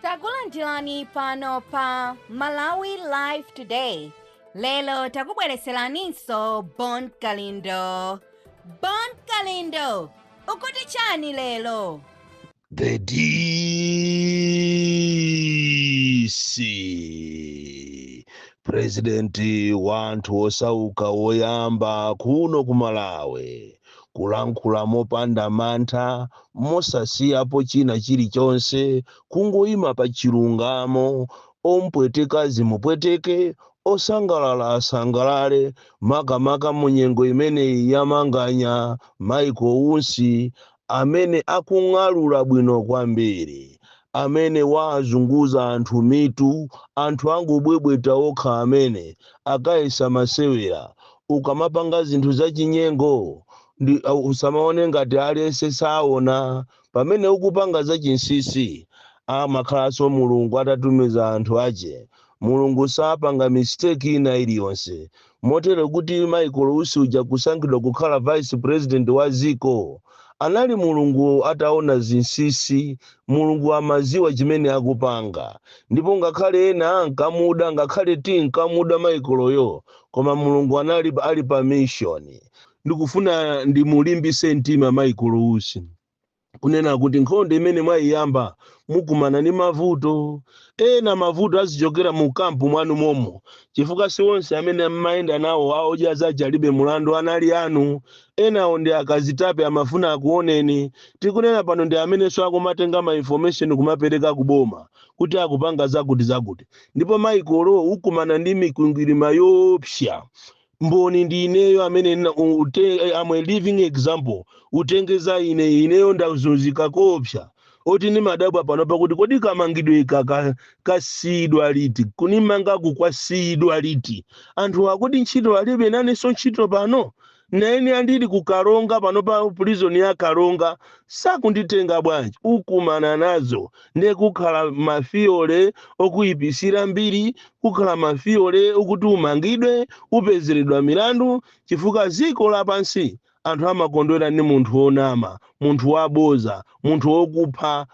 Takulandirani pano pa Malawi Live Today. Lero takubwereseraninso Bon Kalindo. Bon Kalindo, ukuti chani lero? The DC President wa anthu osauka woyamba kuno ku Malawi kulankhula mopanda mantha, mosasiyapo china chilichonse, kungoyima pa chilungamo, ompweteka zimupweteke, osangalala asangalale, makamaka mu nyengo imeneyi yamanganya Michael Usi amene akung'alula bwino kwambiri, amene waazunguza anthu mitu, anthu angobwebweta okha amene akayesa masewera. Ukamapanga zinthu zachinyengo ndi usamaone ngati aliyense saona. Pamene ukupanga zachinsinsi, amakhalanso Mulungu atatumiza anthu ache. Mulungu sapanga mistake ina iliyonse, motero kuti Michael Usi uja kusankhidwa kukhala vice president wa ziko anali Mulungu ataona zinsinsi. Mulungu amaziwa chimene akupanga, ndipo ngakhale ena ankamuda, ngakhale tinkamuda Michaeloyo, koma Mulungu anali ali pa mission. Ndikufuna ndimulimbise mtima Michael Usi kunena kuti nkhondo imene mwayiyamba mukumana ndi mavuto ena. Mavuto azichokera mu camp mwanu momo, chifukwa si onse amene mmayenda nawo aodya zace alibe mulandu anali anu. Enawo ndi akazitape, amafuna akuoneni. Tikunena pano ndi amenenso akumatenga ma information kumapereka kuboma kuti akupanga zakuti zakuti. Ndipo Michael, ukumana ndi mikwingwirima yoopsa. Mboni ndi ineyo amene I'm a living example. Utengeza ine, ineyo ndazunzika koopsa, oti ndimadabwa panopa kuti kodi kamangidwe ika kasiyidwa liti? Kunimangaku kwasiyidwa liti? Anthu akuti ntchito alibe, nanenso ntchito pano naene andili kukalonga pano pa prison ya Kalonga, sakunditenga bwanji? Ukumana nazo. Ndiye kukhala ma theory okuyipisira mbiri, kukhala ma theory okuti umangidwe, upezeredwa milandu, chifukwa ziko lapansi anthu amakondwera ndi munthu wonama, munthu waboza, munthu wokupha,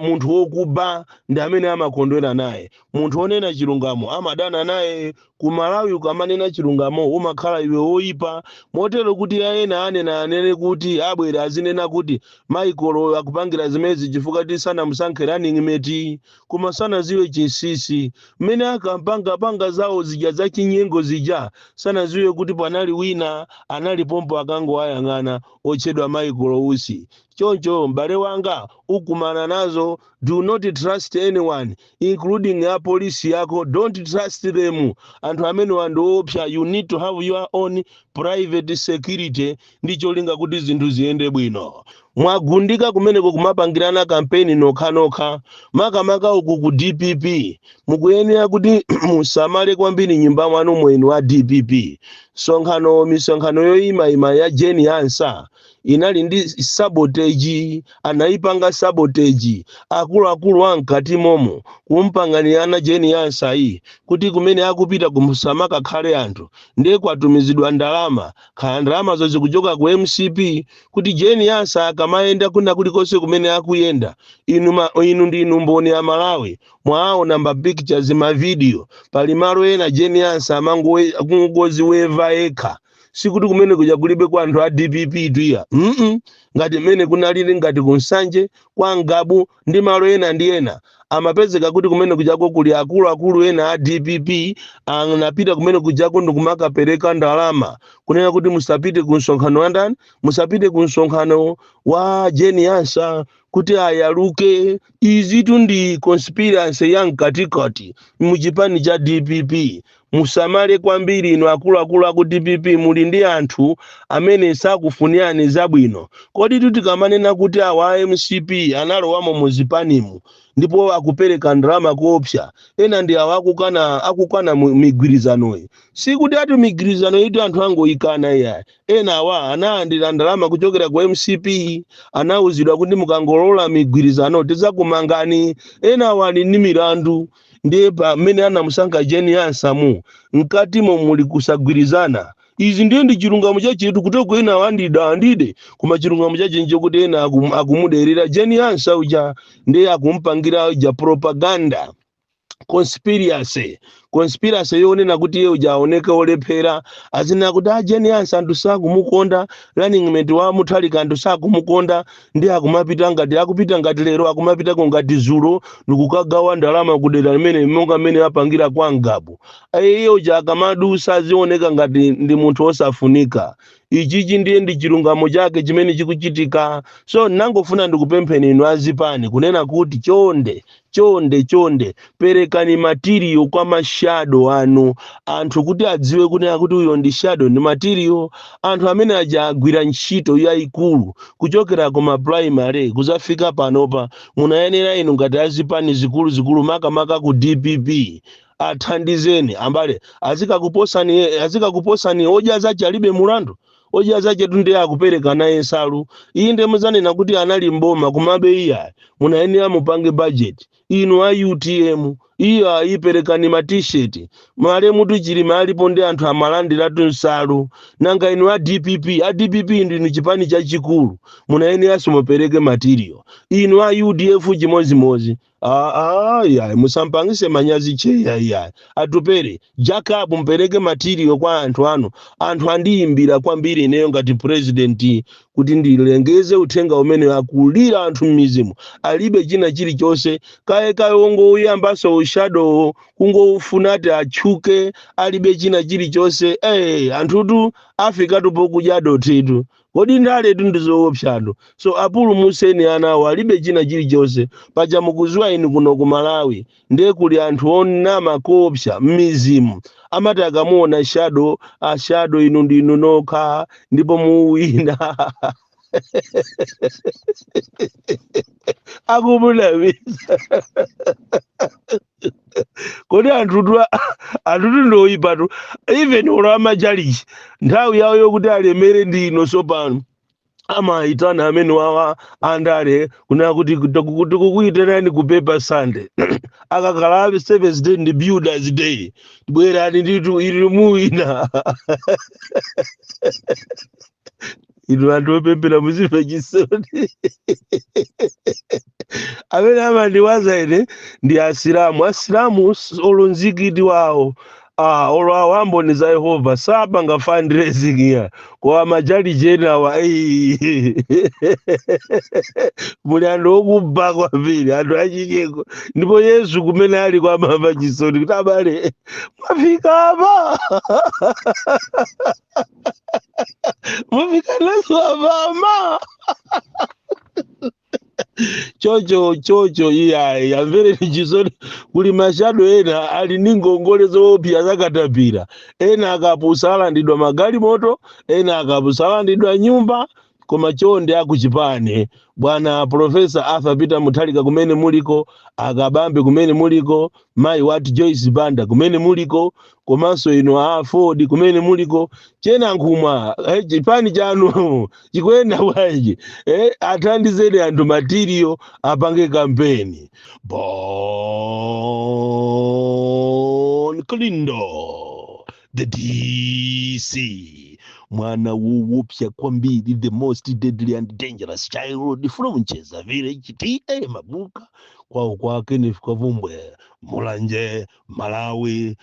munthu wokuba ndi amene amakondwera naye. Munthu wonena chilungamo amadana naye. Ku Malawi ukamanena chilungamo umakhala iwe woyipa, motero kuti ena anena anene kuti abwera azinena kuti Michael akupangira zimezi chifukwa tisanamusankhe running mate, koma sanaziwe chinsinsi mmene akampangapanga zawo zija zachinyengo zija. Sanaziwe kuti panali wina anali pompo akangoayang'ana, otchedwa Michael Usi. Choncho m'bale wanga, ukumana nazo. Do not trust anyone, including a polisi yako. Don't trust them. Anthu amene wandiopsa. You need to have your own private security ndi cholinga kuti zinthu ziyende bwino. Mwagundika kumeneko kumapangirana kampeni nokhanokha, makamaka uku ku DPP. Mukuyenera kuti musamale kwambiri nyumba mwanu mwenu wa DPP. Sonkhano, misonkhano yoyimayima ya Jane Ansah inali ndi sabotage. Anayipanga sabotage akuluakulu amkati momo, kumpanganirana Jane Ansah iyi kuti kumene akupita kusamakakhale anthu. Ndiye kwatumizidwa ndalama, khala ndalamazo zikuchoka ku MCP, kuti Jane Ansah akamayenda kuna kulikonse kumene akuyenda. Inu ndinu mboni ya Malawi, mwaona ma pictures, ma video. Pali malo ena Jane Ansah amangoziweva yekha. Sikuti kumene kuja kulibe kwa anthu a DPP tuya. Ngati mmene kunalili ngati kuNsanje, kwa Ngabu ndi malo ena ndi ena, amapezeka kuti kumene kujako kuli akuluakulu ena a DPP anapita kumene kujako ndikumakapereka ndalama kunena kuti musapite ku msonkhano wa ndani, musapite ku msonkhano wa Jane Ansah kuti ayaluke. Izitu ndi conspiracy ya mkatikati muchipani cha DPP. Musamale kwambiri inu akuluakulu aku DPP, muli ndi anthu amene sakufunirani zabwino. Kodi tikamanena kuti awa MCP analowamo muzipanimu ndipo akupereka ndalama kuopsa, ena ndi awa akukana migwirizanoyi, sikuti ati migwirizano itu anthu angoyikana iyayi. Ena awa analandira ndalama kuchokera ku MCP, anawuzidwa kuti mukangolola migwirizano tidzakumangani. Ena awa ali ndi milandu. Ndiye pamene anamusankha Jane Ansah, mkatimo muli kusagwirizana. Izi ndiye ndi chilungamo chachetu. Kuteko ena awandida andide, koma chilungamo chache nchokuti ena akumuderera Jane Ansah uja, ndiye akumpangira ja propaganda, conspiracy yonena kuti iye uja aoneke olephera. Azinena kuti a Jane Ansah anthu sakumukonda, running mate wa Mutharika anthu sakumukonda, ndi akumapita ngati akupita ngati lero, akumapitako ngati zulo, ndikukagawa ndalama kudera limene monga mmene apangira kwa Ngabu. Iye uja akamadusa azioneka ngati ndi munthu osafunika. Ichichi ndiye ndi chilungamo chake chimene chikuchitika. So nangofuna ndikupempheni inu azipani kunena kuti chonde, chonde, chonde, perekani material kwa ma shadow anu, anthu kuti adziwe kunena kuti uyo ndi shadow, ndi material. Anthu amene aja agwira ntchito yayikulu kuchokera ku ma primary kuzafika panopa. Munayenera inu ngati azipani zikuluzikulu, makamaka ku DPP, athandizeni ambale, azikakuposani, azikakuposani. Odya zache alibe mulandu. Odya zachetu ndiye akupereka naye nsalu. Iyi ndiye muzanena kuti anali mboma, kumabe iya munayenera mupange budget. Inu a UTM, iyo ayiperekani ma T-shirt. Malemu Chilima alipo ndi anthu amalandiratu nsalu. Nanga inu a DPP? A DPP ndinu chipani chachikulu, munayeneranso mupereke material. Inu a UDF chimozimozi. Iya, musampangise manyazi cheya. Iya, Atupere Jacob, mpereke material kwa anthu anu. Anthu andiyimbira kwambiri ineyo ngati president kuti ndilengeze uthenga umene. Akulira anthu m'mizimu, alibe china chilichonse. Kaye kaye wongouyambaso u shadow, kungoufuna ati atchuke, alibe china chilichonse. Anthutu afikatu pokudya dothitu. Kodi ndaletu ndizoopsatu. So apulumuseni anawo, alibe china chilichonse. Paja mukuziwa inu, kuno ku Malawi ndiye kuli anthu onama koopsa m'mizimu. Amati akamuona shadow, a shadow inu ndinu nokha ndipo muwina, akumunamisa. Kodi anthutu ndoyipatu. Even olo amachalichi, nthawi yawo yokuti alemere ndi ino. Sopano amayitana amene wawa andale kunena kuti tikukuyitanani ku Paper Sunday, akakhala Seventh Day ndi Builders Day, bwerani nditu ili muwina. Inu anthu opemphera muzimva chisoni. Amene amandiwaza ine ndi Asilamu. Asilamu olo mzikiti wawo, olo awo amboni za Yehova sapanga fundraising ya kwa machalichi enawa. Muli anthu okuba kwambiri, anthu achinyengo. Ndipo Yesu kumene ali kwamamva chisoni kuti abale mwafika apa, mwafika nazo apama chocho chocho. Iyayi, amvereni chisoni. Kuli ma shadow ena ali ndi ngongole zoopsa zakatapira. Ena akapusa alandidwa magalimoto, ena akapusa alandidwa nyumba. Koma chonde akuchipani, bwana Professor Arthur Peter Mutharika kumene muliko, akabambe kumene muliko, mayi wati Joyce Banda kumene muliko, komanso inu a Ford kumene muliko, chena nkhumwa, chipani chanu chikuyenda bwanji? Athandizeni anthu material apange kampeni. Bon Kalindo, the DC, mwana woopsa kwambiri, the most deadly and dangerous child from Ncheza village, TA Mabuka, kwawo kwa Kenneth Kavumbwe, Mulanje, Malawi.